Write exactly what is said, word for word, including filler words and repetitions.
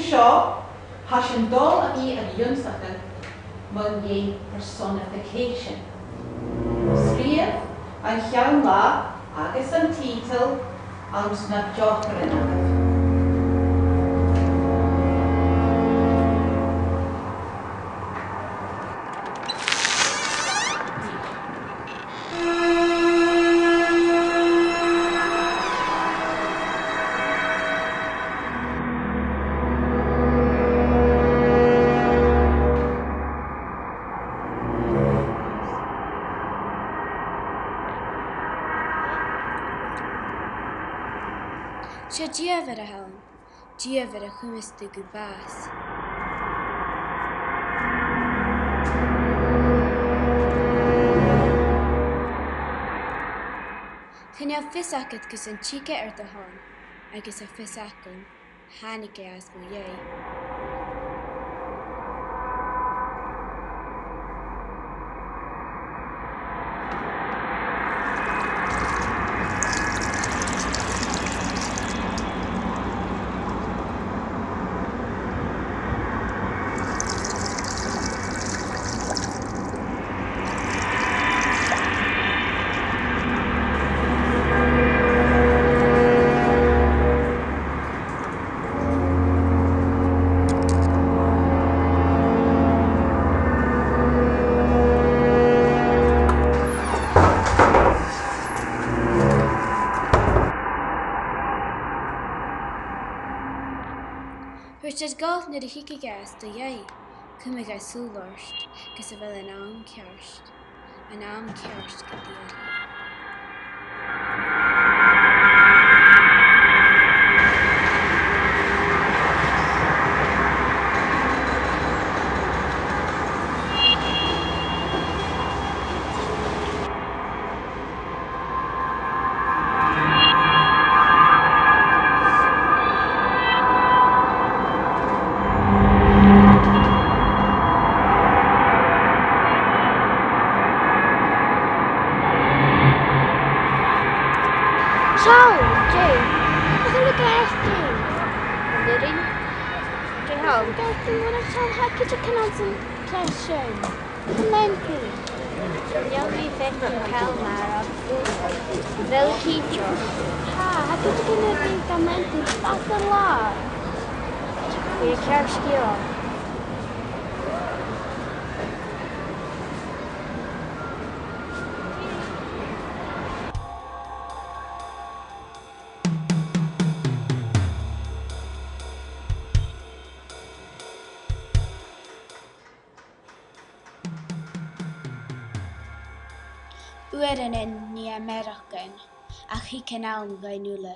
Seo, tha sinn a' dol a bhith ag ionnsachadh mu dheidhinn personification. Sgrìobh an ceann-là agus an tiotal anns na deochannan agaibh. Seo dìomhair a th' ann. Dìomhair a chumas tu gu bàs. Chan eil fios agad gus an tig e air do shon, agus tha fios agam, thàinig e às mo dhèidh. Thuirt iad gu bheil nuair a thig e às do dhèidh, cumaidh e sùil ort, gus a bheil an àm ceart. An àm ceart gu dìreach. Seall, Jay. Ach, a bheil thu a' gabhail? An urrainn? Dè tha? An gabhail thu an urrainn seall, tha cuideigin anns an t-seisean. An lean thu? Chan eil mi a' faicinn càil marbh. A bheil cìteal? Tha, tha cuideigin air bhith gam leantainn fad an latha. Bidh e ceart gu leòr. Uaireannan nì e mearachdan, ach thig an àm dhuinn uile.